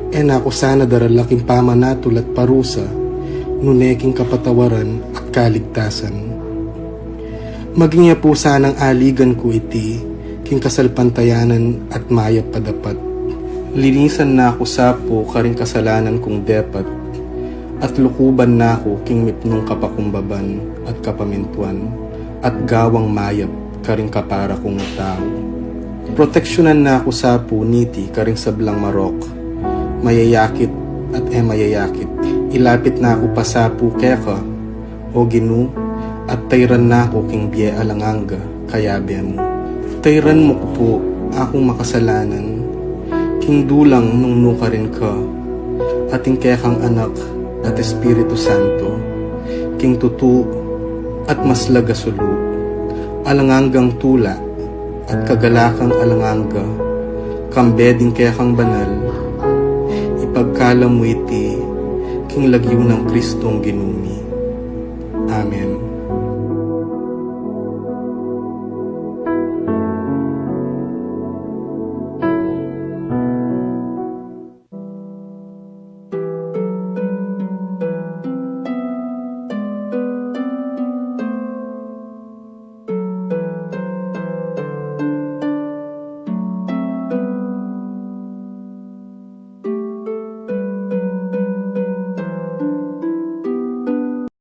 e na ku sana darala king pamanatul at parusa, nune king kapatawaran at kaligtasan. Maging ya pu sanang aligan ku iti king kasalpantayanan at mayap a dapat. Linisan na ku sa pu karing kasalanan kung depat, at lukuban na ku king mipnung kapakumbaban at kapamintuan, at gawang mayap karing kapara kung tau. Proteksyunan na ku sa pu niti karing sablang marok, mayayakit at e mayayakit. Ilapit na ku pa sa pu keka, O Ginu, at tayran na ku king bie alang angga, kayabe mu. Tayran mu ku pu akung makasalanan, king dulang nung nukarin ka, at ing kekang Anak at Espiritu Santo, king tutu at maslag a sulu, alang anggang tula, at kagalakang alang angga, kambe ding kekang banal, ipagkalam mu iti king lagyu nang Kristong Ginu mi. Amen.